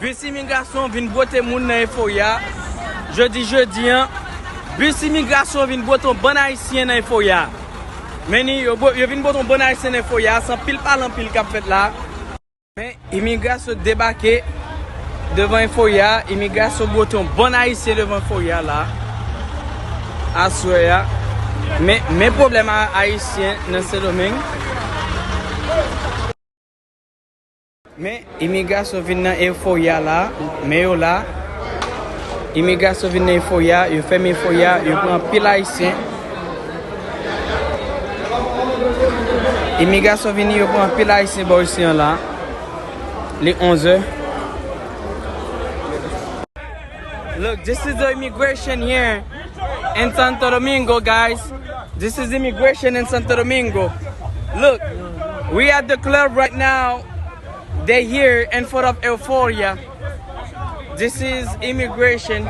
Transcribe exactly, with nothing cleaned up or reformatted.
Bis imigrasyon vin bwote moun nan Euphoria. Jodi, jodi an, bis imigrasyon vin bwote yon bann Ayisyen nan Euphoria. Men ni, yo, bwo- yo vin bwote yon bann Ayisyen nan Euphoria. Se anpil pale anpil k ap fèt la. Men imigrasyon debake devan Euphoria. Imigrasyon bwote yon bann Ayisyen devan Euphoria la. Aswè a. Men, men pwoblèm a Ayisyen nan Sendomeng. Men imigrasyon vin nan Euphoria la, men yo la. Imigrasyon vin nan Euphoria, yo fèmen Euphoria, yo pran anpil Ayisyen. Imigrasyon vini, yo pran anpil Ayisyen bò isi an la. Li onzè. Look, this is the immigration here in Santo Domingo, guys. This is immigration in Santo Domingo. Look, we at the club right now. They here in front of Euphoria. This is immigration.